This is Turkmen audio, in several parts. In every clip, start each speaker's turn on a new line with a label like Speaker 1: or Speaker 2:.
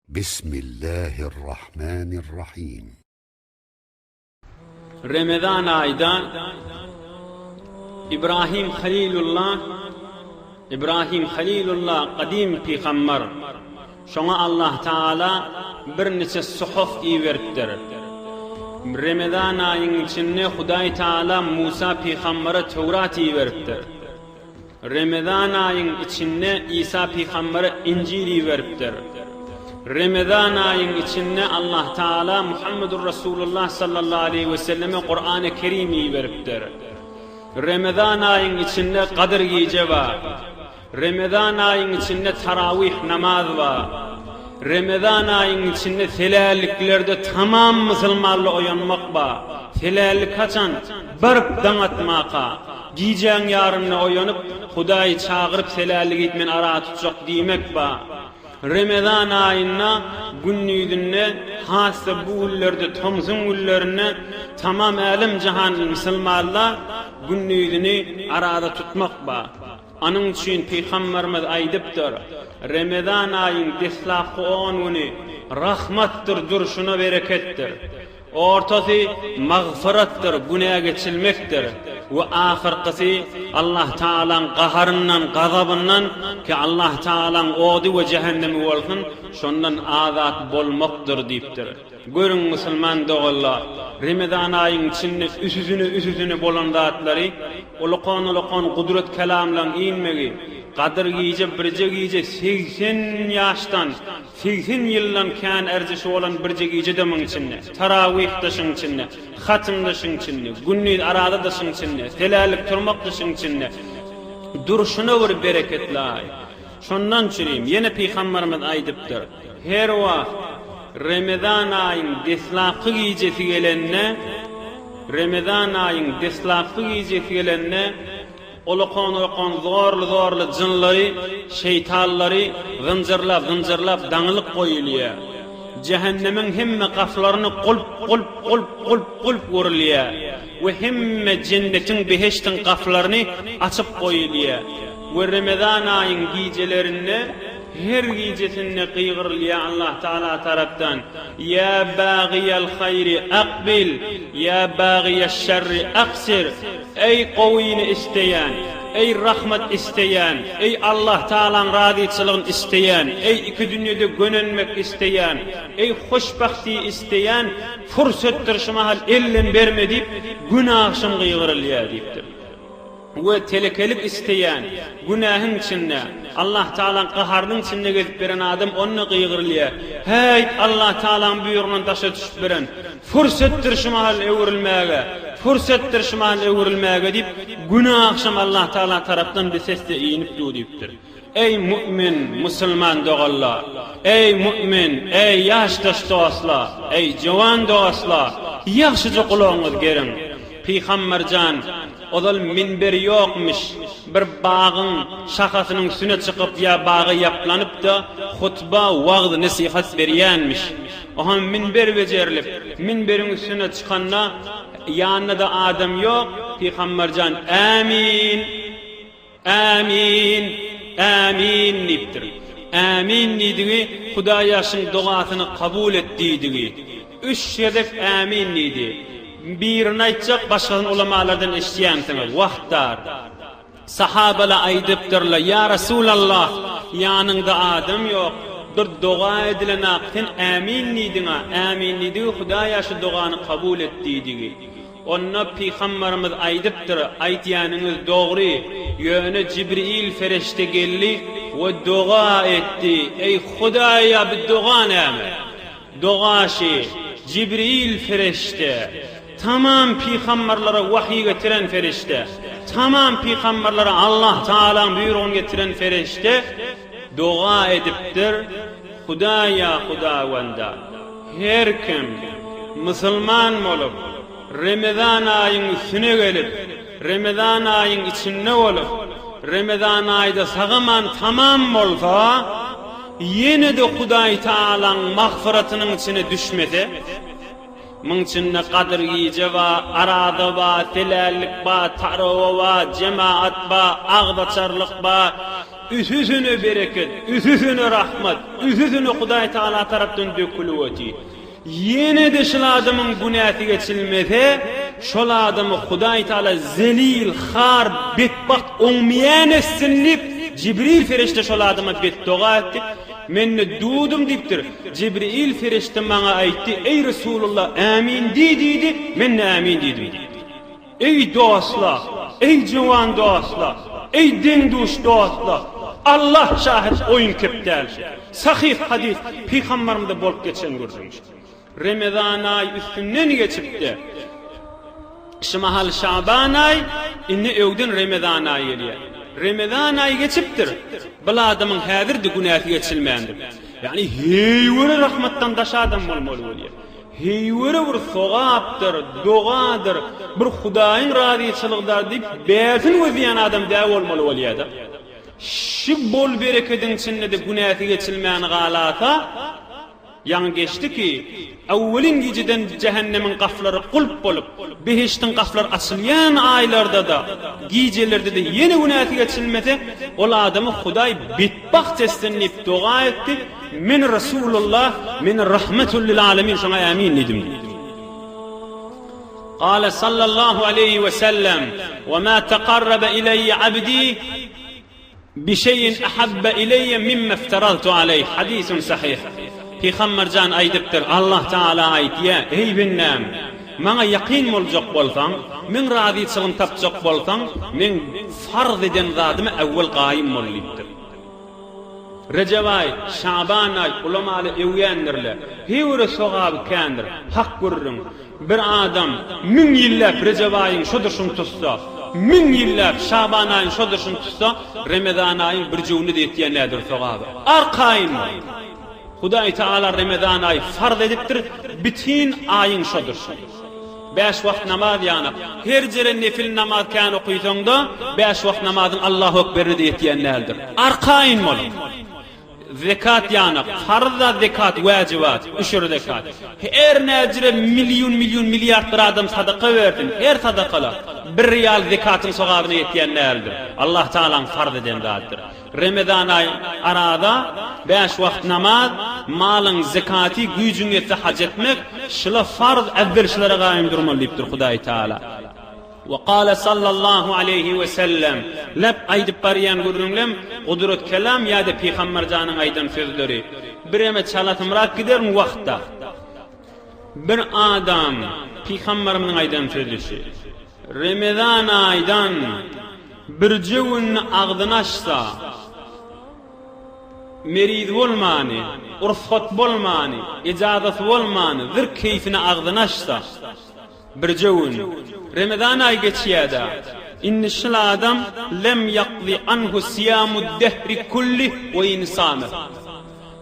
Speaker 1: Bismillahirrahmanirrahim.
Speaker 2: Remezan aýda Ibrahim Halilullah Ibrahim Halilullah gadym pygambar. Şoňa Allah Tagala birniçe suhuf iberipdir. Remezan aýyň içinde Hudaý Tagala Musa pygambere Töwrat iberipdir. Remezan aýyň içinde Isa pygambere Injil iberipdir. Remezan aýyň içinde Allah Tagala Muhammedur Rasulullah sallallahu aleýhi we selleme Kurany Kerim iberipdir. Remezan aýyň içinde Gadyr gije bar. Remezan aýyň içinde tarawyh namaz bar. Remezan aýyň içinde selälliklerde tamam musulmanly oýanmak bar. Selällik haçan? Baryp daň atmaka. Gijäň ýarynda oýanyp, Hudaýy çagyryp selällik et men ara tutjak diýmek bar. Remezan aýynda gündizinde has-da bu günlerde tomsuň günlerinde tamam älem-jahan musulmanla gündizini araza tutmak bar. Anyň üçin Pygamberimiz aýdypdyr, Remezan aýyň deslapky on güni rahmatdyr, durşuna bereketdir. Ortasy magfyratdyr, günä geçilmekdir we ahyrkysy Allah Tagalaň gaharyndan, gazabyndan, ki Allah Tagalaň ody we jähennemi bolsun, şondan azat bolmakdyr diýipdir. Görüň musulman doganlar, Remezan aýyň içinde üsüsine-üsüsine bolan zatlary, ulakan-ulakan gudrat kelamlaň inmegi, Gadyr gije birje gije 80 ýaşdan, 80 ýyldan kän erzişi bolan birje gije-de muň içinde, tarawyh-da şuň içinde, hatym-da şuň içinde, gündiz araza-da şuň içinde, selälik turmak-da şuň içinde, durşuna bir bereketli aý. Şondan çürim, ýene Pygamberimiz aýdypdyr, Her wagt Remezan aýyň deslapky gijesi gelende, Remezan aýyň deslapky gijesi gelende, olakan-olakan zorly-zorly jynlary, şeýtanlary zynjyrlap-zynjyrlap daňylyp goýulýar. Jähennemiň hemme gapylaryny gulp, gulp, gulp, gulp, gulp urulýar we hemme jennetiň, behiştiň gapylaryny açyp goýulýar. We Remezan aýyň gijelerinde her gijesinde gygyrylýar Allah Tagala tarapdan, Ýa bagyýal haýri akbil, ýa bagyýaş şerri aksir, Eý gowyny isleýän, eý rahmat isleýän, eý Allah Tagalaň razyçylygyny isleýän, eý iki dünýede gönenmek isleýän, eý hoşbahty isleýän, pursatdyr şu mahal elden berme diýip, gün agşam gygyrylýar diýipdir. We telekelik isleýän, günähiň içinde, Allah Tagalaň gaharynyň içinde gezip beren adam onda gygyrylýar, Häýt, Allah Tagalaň buýrugyndan daşa düşüp beren, pursatdyr şu mahal öwrülmäge, pursatdyr şu mahal öwrülmäge diýip, güni-agşam Allah Tagala tarapdan bir ses-de inip dur diýipdir. Eý mu'min, musulman doganlar! Eý mu'min, eý ýaşdaş dostlar! Eý jowan dostlar! Ýagşyja gulagyňyzy geriň! Pygamber jan, ozal minber ýokmyş, bir bagyň şahasynyň üstüne çykyp ýa baga ýaplanyp-da hutba, wagyz-nesihat berýänmiş. Oňa minber bejerilip, minberiň üstüne çykanda, ýanynda-da adam ýok, Pygamber jan, Ämin! Ämin! Ämin! diýipdir. Ämin diýdigi, Hudaýaşyň dogasyny kabul et diýdigi. Üç gezek ämin diýdi. Birini aýtjak, başgasyny ulamalardan eşidýänsiňiz. Wagt dar. Sahabala aýdypdyrlar, Ýa Resulallah, ýanyňda adam ýok, bir doga edilenak, sen ämin diýdiň-a, ämin diýdigi Hudaýa şu dogany kabul et diýdigi. Onda Pygambarymyz aýdypdyr, Aýdýanyňyz dogry, ýöne Jibril fereşde geldi we doga etdi, Eý Hudaýa bu doga näme? Doga şi, Jibril fereşde, tamam pygambarlara wahyý getiren fereşde, tamam pygambarlara Allah Tagalaň buýrugyny getiren fereşde doga edipdir, Hudaýa Hudawanda, her kim musulman bolup, Remezan aýyň üstüne gelip, Remezan aýyň içinde bolup, Remezan aýda sagaman tamam bolsa, ýene-de Hudaý Tagalaň magfyratynyň içine düşmese, muň içinde Gadyr gije ba, Araza ba, selällik ba, tarawa ba, jemaat ba, agzaçarlyk ba,. Üsüsine bereket, üsüsine rahmat, üsüsine Hudaý Tagala tarapdan dökülip otyr. Ýene-de şul adamyň günäsi geçilmese, şol adamy Hudaý Tagala zelil, har, betbagt, oňmaýan etsin diýip, Jibril perişde şol adama betdoga etdi. Men-de dudum diýipdir. Jibril perişde maňa aýtdy, Eý Resulullah, ämin diý diýdi, men-de ämin diýdim diýipdir. Eý dostlar! Eý juwan dostlar! Eý deň-duş dostlar! Allah şahyt oýun kep däl şu. Sahyh hadys Pygambarymyzda bolup geçen gürrüň şu. Remezan aý üstünden geçipdi. Şu mahal Şaban aý, indi öwden Remezan aý gelýär. Remezan aý geçipdir. Bul adamyň häzir-de günäsi geçilmändir. Ýagny heýwere rahmatdan daş adam bolmaly bolýar. Heýwere bir sogapdyr, dogadyr, bir Hudaýyň razyçylygydar diýip bäsini gözleýän adam däl bolmaly bolýada. Şi bol berekediň içinde-de günäsi geçilmän galasa, ýaňy geçdi ki, awwelin gijeden jähennemiň gaflary gulp bolup, behişdiň gaflary açylýan aýlarda-da, gijelerde-de ýene günäsi geçilmese, ol adamy Hudaý betbagt etsin diýip doga etdi, Men Resulullah, men Rahmetul lil alemin şoňa ämin diýdim diýdi. Gale sallallahu aleýhi we sellem, Ve ma tekarrabe ileýye abdi bi şeýin ahabbe ileýye mimme ifteraltu aleýh. Hadisun sahih. Pygamber jan aýdypdyr, Allah Taala aýtýa, Eý bendäm, maňa ýakyn boljak bolsaň, meň razyçylygym tapjak bolsaň, meň farz eden zadyma äwwel gaýym bol diýipdir. Rejep aý, Şaban aý ulamaly öwýändirle. Heýwere sogaby kändir. Hak gürrüň. Bir adam müň ýylläp Rejep aýyň şo durşuny tutsa, müň ýylläp Şaban aýyň şo durşuny tutsa, Remezan aýyň bir jüwüne-de ýetýän däldir sogaby. Arkaýyn bol. Hudaý Tagala Remezan aýy farz edipdir, bütin aýyň şo durşy. Bäş wagt namaz ýanak. Her jere nefil namaz kän okysaňda, bäş wagt namazyň Allahu Ekberine-de ýetýän däldir. Arkaýyn boluň. Zekat ýanak. Farz zat zekat, wäjibat, üşür zekat. Her näjire million-million milliard bir adam sadaka bersin, her sadakala bir rial zekatyň sogabyna ýetýän däldir. Allah Tagalaň farz eden zadydyr. Remezan aýy araza, bäş wagt namaz, malyň zekaty, güýjüň ýetse haj etmek, şula farz, äwwel şulara gaýym durmaly diýipdir Hudaý Taala. We kale sallallahu aleýhi we sellem, lep aýdyp barýan gürrüňlem gudrat kelam ýa-da Pygamber janyň aýdan sözleri. Bireme çalasymrak giderin wagtda. Bir adam, Pygamberimiziň aýdan sözi şu. Remezan aýdan birje gün agzyny açsa, meriz bolmany, ursgat bolmany, ejazasy bolmany, zir keýfine agzyny açsa, birje gün, Remezan aýy geçýä-dä, indi şul adam lem ýakzi anhu siýamud dehri kullih we in same.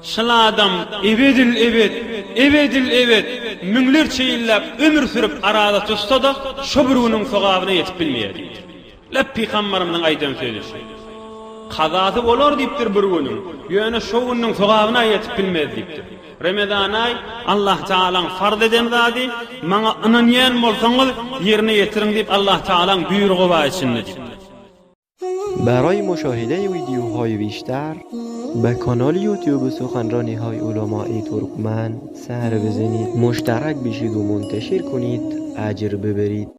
Speaker 2: Şul adam ebedil-ebed, ebedil-ebed, müňlerçe ýyllap ömür sürüp araza tutsa-da, şo bir günüň sogabyna ýetip bilmeýär diýipdir. Lep pygambarymyzyň aýdan sözi şu. Kazasy bolar diýipdir bir günüň, ýöne şo günüň sogabyna ýetip bilmez diýipdir. Remezan aý Allah Tagalaň farz eden zady, maňa ynanýan bolsaňyz ýerine ýetiriň diýip Allah Tagalaň buýrugy bar içinde diýipdir.
Speaker 3: برای مشاهده ویدیوهای بیشتر به کانال یوتیوب سخنرانی های علمای ترکمن سر بزنید مشترک بشید و منتشر کنید اجر ببرید.